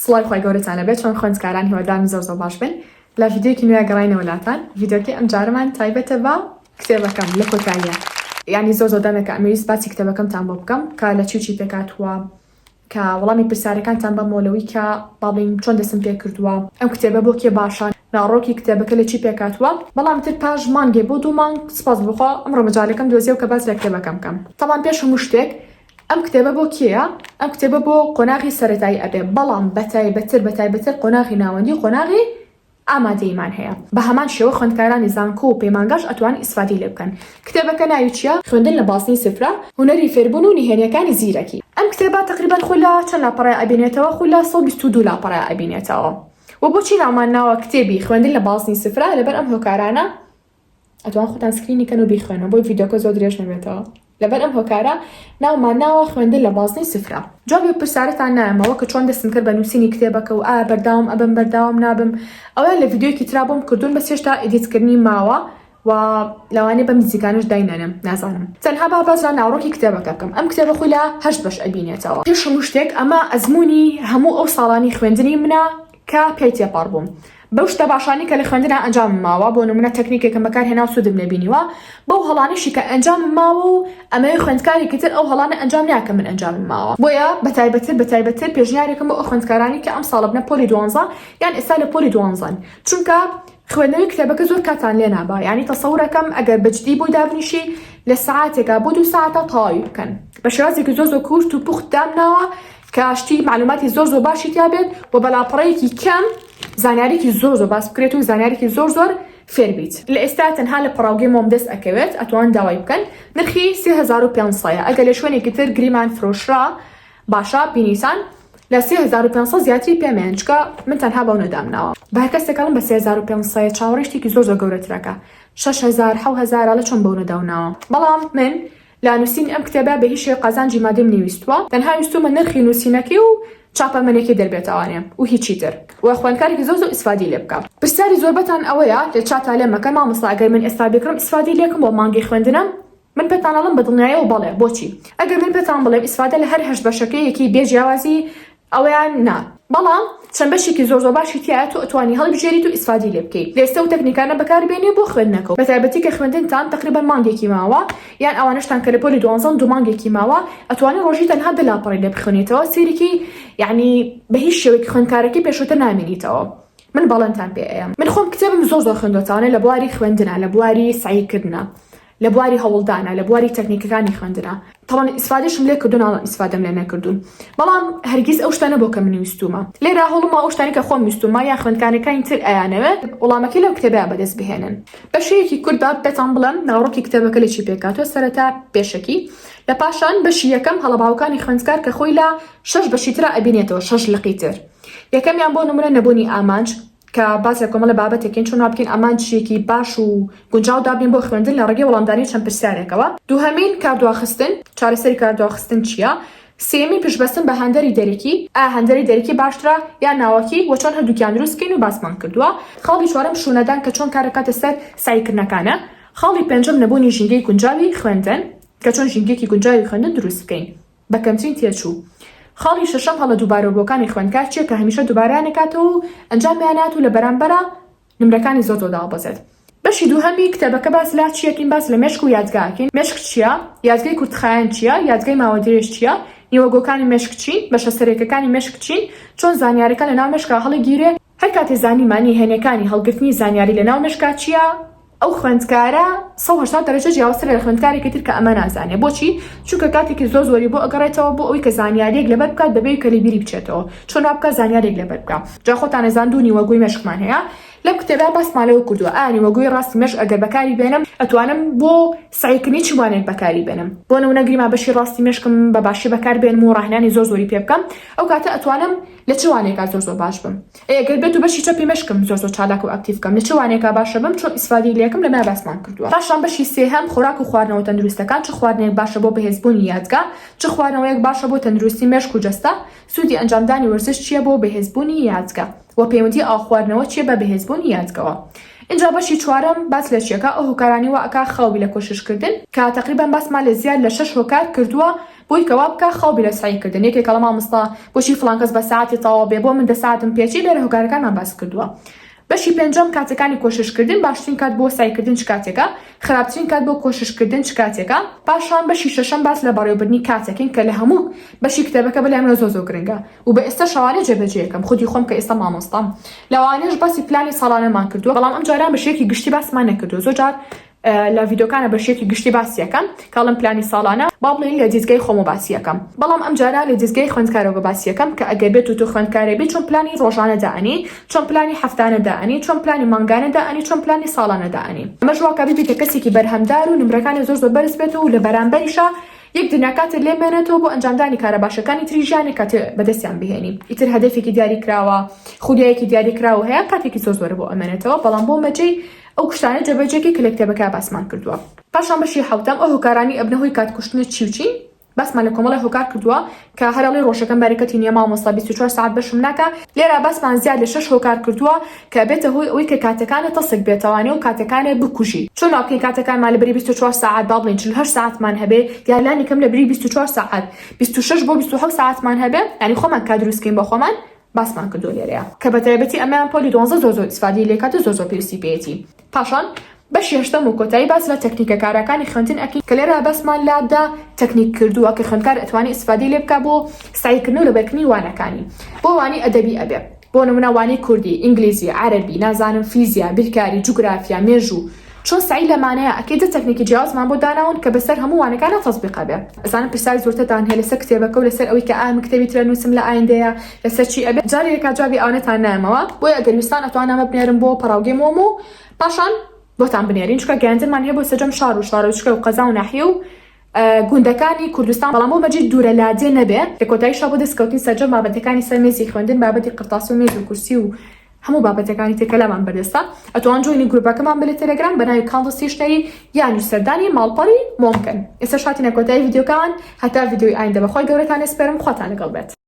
سڵاوی خوای گەورەتان لەبێت چۆن خوێندکاران هیوادارم زۆر زۆر باش بن لە ڤیدیۆیەکی نوێ گەڕاینەوە لاتان ڤیدیۆکەی ئەمجارەمان تایبەتە بە کتێبەکەم لە کۆتاییە یانی زۆر زۆر دەمێکە ئەمەویست باسی کتێبەکەمتان بۆ بکەم کە لە چی و چی پێکهاتووە کە وەڵامی پرسیارەکانتان بەمەوە لەوەی کە با بڵێین چۆن دەستم پێ کردووە ئەم کتێبە بۆ کێ باشە ناوەڕۆکی کتێبەکە لە چی پێکهاتووە بەڵام تر پاش مانگێ بۆ دوو مانگ سپاس بۆ خوا ئەمڕۆ مەجالەکەم دۆزیەوە کە باس لە کتێبەکەم بکەم تەبعەن پێش هەموو شتێک ئەم کتێبە بۆ کێیە؟ ئەم کتێبە بۆ قۆناغی سەرەتایی ئەبێ بەڵام بەتایبەتر بەتایبەتر قۆناغی ناوەندی و قۆناغی ئامادەییمان هەیە بە هەمان شێوە خوێندکارانی زانکۆ و پەیمانگاش ئەتوانن ئیسفادەی لێ بکەن کتێبەکە ناوی چیە؟ خوێندن لە بازنەی سفرە، هونەری فێربوون و نهێنیەکانی زیرەکی. ئەم کتێبە تەقریبەن خۆی لە چەند لاپەڕەیا ئەبینێتەوە؟ خۆی لە 122 لاپەڕەیا ئەبینێتەوە. وە بۆچی ناومان ناوە کتێبی خوێندن لە بازنەی سفرە؟ لەبەر ئەم هۆکارانە ئەتوان خۆتان screen ی کەن و بیخوێنەوە بۆی ڤیدیۆکە زۆر درێژ نەبێتەوە لەبەر ئەم هۆکارە ناومان ناوە خوێندن لە بازنەی سفرە. جوابی ئەو پرسیارەتان نایەمەوە کە چۆن دەستم کرد بە نووسینی کتێبەکە و ئایا بەرداوام ئەبم بەرداوام نابم ئەوەیان لە ڤیدیۆیەکی ترا بۆم کردوون بەس هێشتا edit کردنی ماوە و لەوانەیە بەم نزیکانەش داینەنێم نازانم تەنها با باس لە ناوەڕۆکی کتێبەکە بکەم ئەم کتێبە خۆی لە هەشت بەش ئەبینێتەوە. پێش هەموو شتێک ئەمە ئەزموونی هەموو ئەو ساڵانی خوێندنی منە کە پێی تێپەڕ بووم بەو شتە باشانەی کە لە خوێندنا ئەنجامم ماوە، بۆ نموونە تەکنیکێکم بەکار هێنا و سوودم لێ بینیوە، بەو هەڵانەشی کە ئەنجامم ماوە و ئەمەوێ خوێندکارێکی تر ئەو هەڵانە ئەنجام نەیا کە من ئەنجامم ماوە. بۆیە بەتایبەتر بەتایبەتر پێشنیارێکم بۆ ئەو خوێندکارانەی کە ئەمساڵ ئەبنە پۆلی دوانزە یان ئێستا لە پۆلی دوانزەن چونکە خوێندنەوەی کتێبەکە زۆر کاتان لێ نابا یانی تەسەورەکەم ئەگەر بە جدی بۆی دابنیشی لە سەعاتێکا بۆ دوو سەعاتا تەواوی بکەن بە شێوازێکی زۆر زۆر کورت و پوخت دامناوە کە شتی معلوماتی زۆر زۆر باشی تیا بێت و بە لاپەڕەیەکی کەم زانیاریکی زۆر زۆر باس بکرێت و زانیاریکی زۆر زۆر فێر بیت. لە ئێستا تەنها لە پەڕاوگەی مۆم دەست ئەکەوێت ئەتوان داوای بکەن نرخی 3500 ئەگەر لە شوێنێکی تر گریمان فرۆشرا باشە بینیتان لە 3500 زیاتری پێ مەیەن چونکە من تەنها بەو نەدامناوە بە هەر کەسێک ئەڵێم بە 3500 چاوەڕێی شتێکی زۆر زۆر گەورەترەکە 6000 7000 ئەڵێ چۆن بەو نەداوناوە بەڵام من لە نووسینی ئەم کتێبە بە هیچ شێوەیەک قازانجی مادیم نەویستووە، تەنها ویستوومە نرخی نووسینەکەی و چاپەمەنیەکەی دەربێتەوانێ و هیچی تر و خوێندکارێکی زۆر زۆر ئیسفادەی لێ بکا. پرسیاری زۆربەتان ئەوەیە لە چاتا لێم مەکەن مامۆستا ئەگەر من ئێستا بیکڕم ئیسفادەی لێکەم بۆ مانگی خوێندنم؟ من پێتان ئەڵێم بە دڵنیایەوە بەڵێ، بۆچی؟ ئەگەر من پێتان بڵێم ئیسفادە لە هەر هەشت بەشەکەی یەکەی بێ جیاوازی ئەوەیان نا بەڵام چەند بەشێکی زۆر زۆر باشی تیایە تۆ ئەتوانی هەڵیبژێریت و ئیسفادەی لێ بکەی لێستە و تەکنیکانە بەکار بێنی بۆ خوێندنەکەو بەتایبەتی کە خوێندنتان تەقریبەن مانگێکی ماوە یان ئەوانەشتان کە لە پۆلی دوانزەن دوو مانگێکی ماوە ئەتوانی ڕۆژی تەنها دە لاپەڕەی لێ بخوێنیتەوە سەیرێکی یەعنی بە هیچ شێوەیەک خوێندکارەکەی پێشووتر نامێنیتەوە من بەڵێنتان پێ ئەیەم من خۆم کتێبم زۆر زۆر خوێندۆتەوانێ لە بواری خوێندنا لە بواری سەعی کردنا لە بواری هەوڵدانە، لە بواری تەکنیکەکانی خوێندنە. تەبعەن ئیسفادەشم لێ کردوون ناڵێم ئیسفادەم لێ نەکردوون، بەڵام هەرگیز ئەو شتە نەبووە کە من ویستوومە. لێرە هەوڵمە ئەو شتانەی کە خۆم ویستوومە یان خوێندکارەکانی تر ئەیانەوێت وەڵامەکەی لەو کتێبەیا بەدەست بهێنن. بە شێوەیەکی کورت با پێتان بڵێم ناوەڕۆکی کتێبەکە لە چی پێکهاتووە، سەرەتا پێشەکی، لە پاشان بەشی یەکەم هەڵەباوەکانی خوێندکار کە خۆی لە شەش بەشی ترا ئەبینێتەوە، شەش لقی تر. یەکەمیان بۆ نموونە نەبوونی ئامانج، کە باس لە کۆمەڵە بابەتێکین چۆن وا بکەین ئامانجێکی باش و گونجاو دابنێین بۆ خوێندن لە ڕێگەی وەڵامدانی چەند پرسیارێکەوە. دووهەمین، کاردواخستن، چارەسەری کاردواخستن چییە؟ سێیەمین، پشتبەستن بە هاندەری دەرەکی، ئایا هاندەری دەرەکی باشترە یان ناوەکی و چۆن هەردووکیان دروست بکەین و باسمان کردووە. خاڵی چوارەم، شوونەدان کە چۆن کار دەکاتە سەر سەعیکردنەکانە. خاڵی پێنجەم، نەبوونی ژینگەی گونجاوی خوێندن، کە چۆن ژینگەیەکی گونجاوی خوێندن دروست بکەین. بە کەمترین تێچوو. خاڵی شەشەم هەڵە دووبارەبووەکانی خوێندکار چیە کە هەمیشە دووبارەیان ئەکاتەوە و ئەنجامیان نایات و لە بەرامبەرا نمرەکانی زۆر زۆر دابەزێت. بەشی دووهەمی کتێبەکە باس لە چیەکەین باس لە مێشک و یادگا ئەکەین مێشک چیە؟ یادگەی کورتخایەن چیە؟ یادگەی ماوە درێژ چیە؟ نیوەگۆکانی مێشک چین؟ بەشە سەرەکەکانی مێشک چین؟ چۆن زانیارەکان لە ناو مێشکا هەڵەگیرێ؟ هەر کاتێ زانیمان نهێنیەکانی هەڵگرتنی زانیاری لە ناو مێشکا چیە، ئەو خوێندکارە 180 دەرەجە جیاوازترە لە خوێندکارێکی تر کە ئەمە نازانێ بۆچی؟ چونکە کاتێکی زۆر زۆری بۆ ئەگەڕێتەوە بۆ ئەوەی کە زانیاریەک لەبەر بکات بەبێ کە لە بیری بچێتەوە چۆن وا بکات زانیاریەک لەبەر بکا جا خۆتان ئەزان دوو نیوەگۆی مێشکمان هەیە لەم کتێبە باسمان لەوە کردووە ئایا نیوەگۆی ڕاستی مێشک ئەگەر بەکاری بێنم ئەتوانم بۆ سەعیکردنی چ وانەیەک بەکاری بێنم بۆ نمونە گریمان بەشی ڕاستی مێشکم بە باشی بەکار بێنم و ڕاهێنانی زۆر زۆری پێ بکەم ئەو کاتە ئەتوانم لە چ وانەیەکا زۆر زۆر باش بم؟ ئەی ئەگەر بێت و بەشی چەپی مێشکم زۆر زۆر چالاک و ئەکتیڤ بکەم لە چ وانەیەکا باشە بم؟ چۆن ئیسفادەی لێکەم لەمەیا باسمان کردووە. پاشان بەشی سێهەم خۆراک و خواردنەوە تەندروستەکان چ خواردنێک باشە بۆ بەهێزبوونی یادگا؟ چ خواردنەوەیەک باشە بۆ تەندروستی مێشک و جەستە؟ سوودی ئەنجامدانی وەرزش چییە بۆ بەهێزبوونی یادگا؟ وە پەیوەندی ئاو خواردنەوە چییە بە بەهێزبوونی یادگەوە؟ ئینجا بەشی چوارەم باس لە چیەکا ئەو هۆکارانەی وا ئەکا خاو بی لە کۆشش کردن کە تەقریبەن باسمان لە زیاد لە شەش هۆکار کردووە. بۆی کە وا بکا خاو بی لە سەعی کردن یەکێک ئەڵێ مامۆستا بۆچی فڵان کەس بە سەعاتی تەواو بێ بۆ من دە سەعاتم پێ چی لێرە هۆکارەکانمان باس کردووە بەشی پێنجەم کاتەکانی کۆشش کردن باشترین کات بۆ سەعی کردن چ کاتێکە خراپترین کات بۆ کۆشش کردن چ کاتێکە پاشان بەشی شەشەم باس لە بەڕێوەبردنی کاتەکەین کە لە هەموو بەشی کتێبەکە بەلای منەوە زۆر زۆر گرنگە و بە ئێستاش ئەوانەی جێبەجێ ئەکەم خودی خۆم کە ئێستا مامۆستام لەوانەیەش باسی پلانی ساڵانەمان کردووە بەڵام ئەم جاران بە شێوەیەکی گشتی باسمان نەکردووە زۆر جار لە ڤیدۆکانە بە شێوەیەکی گشتی باسی ئەکەم کە ئەڵێم پلانی ساڵانە با بڵێین لە دیدگای خۆمەوە باسی ئەکەم بەڵام ئەم جارە لە دیدگای خوێندکارەوە باسی ئەکەم کە ئەگەر بێت و تۆ خوێندکارێ بی چۆن پلانی ڕۆژانە دائەنێی چۆن پلانی هەفتانە دائەنێی چۆن پلانی مانگانە دائەنێی چۆن پلانی ساڵانە دائەنێی ئەمەش واکا ببیتە کەسێکی بەرهەمدار و نمرەکانی زۆر زۆر بەرز بێت و لە بەرامبەریشا یەک دنیا کاتت لێ مێنێتەوە بۆ ئەنجامدانی کارە باشەکانی تری ژیانێک کاتێ بەدەستیان بهێنی ئیتر هەدەفێکی دیاری کراوە خولیایەکی دیاری کراوە هەیە کاتێکی زۆر زۆرە بۆ ئەمێنێتەوە بەڵام بۆ مەجێی ئەو شتانە جێبەجێکەی کە لە کتێبەکە باسمان کردووە. پاشان بەشی حەوتەم، ئەو هۆکارانەی ئەبنە هۆی کات کوشتنت چی و چین؟ باسمان لە کۆمەڵێ هۆکار کردووە کە هەر ئەڵێی ڕۆژەکەم بەرەکەتی نییە مامۆستا 24 سەعات بەشم ناکا، لێرە باسمان زیاد لە شەش هۆکار کردووە کە ئەبێتە هۆی ئەوەی کە کاتەکانت تەسک بێتەوانێ و کاتەکانت بکوژی. چۆن وا بکەین کاتەکانمان لە بری 24 سەعات با بڵێین 48 سەعاتمان هەبێ یا لانی کەم لە بری 24 سەعات 26 بۆ 27 سەعاتمان هەبێ یانی خۆمان کات دروست کەین بۆ خۆمان باسمان کردووە لێرەیا کە بەتایبەتی ئەمەیان پۆلی دوانزە زۆر زۆر ئیسفادەی لێکات و زۆر زۆر پێویستی پێیەتی. پاشان بەشی هەشتەم و کۆتایی باس لە تەکنیکە کاراکانی خوێندن ئەکەین کە لێرە باسمان لە دە تەکنیک کردووە کە خوێندکار ئەتوانێ ئیسفادەی لێ بکا بۆ سەعیکردن و لەبەرکردنی وانەکانی بۆ وانەی ئەدەبی ئەبێ بۆ نمونە وانەی کوردی، ئینگلیزی، عەرەبی، نازانم فیزیا، بیرکاری، جوگرافیا، مێژوو. چۆن سەعی لەمانەیا ئەکەی دە تەکنیکی جیاوازمان بۆ داناون کە بەسەر هەموو وانەکانا تەتبیق ئەبێ. ئەزانم پرسیاری زۆرترتان هەیە لەسەر کتێبەکە و لەسەر ئەوەی کە ئایا من کتێبی تر ئەنووسم لە ئایندەیا لەسەر چی ئەبێ جارێ یەکا جوابی ئەوانەتان نایەمەوە بۆیە ئەگەر ویستان ئەتوان نامە بنێرن بۆ پەڕاوگەی مۆم و پاشان بۆتان بنێرین چونکە گەیاندنمان هەیە بۆ سەرجەم شار و شارۆچکە و قەزا و ناحیە و گوندەکانی کوردستان بەڵام بۆ مەجید دوورە لادێ نەبێ لە کۆتاییشا بۆ دەستکەوتنی سەرجەم بابەتەکانی سەر مێزی خوێندن بابەتی قرتاسی و مێز و کورسی و هەموو بابەتەکانی تر کە لامان بەردەستە ئەتوان join ی گروپەکەمان بن لە تەلەگرام بە ناوی کاندڵ ستەیشنەری یانیش سەردانی ماڵپەڕی مۆم بکەن ئێستاش هاتینە کۆتایی ڤیدیۆکەمان هەتا ڤیدیۆی ئایندە بەخوای گەورەتان ئەسپێرم خواتان لەگەڵ بێت.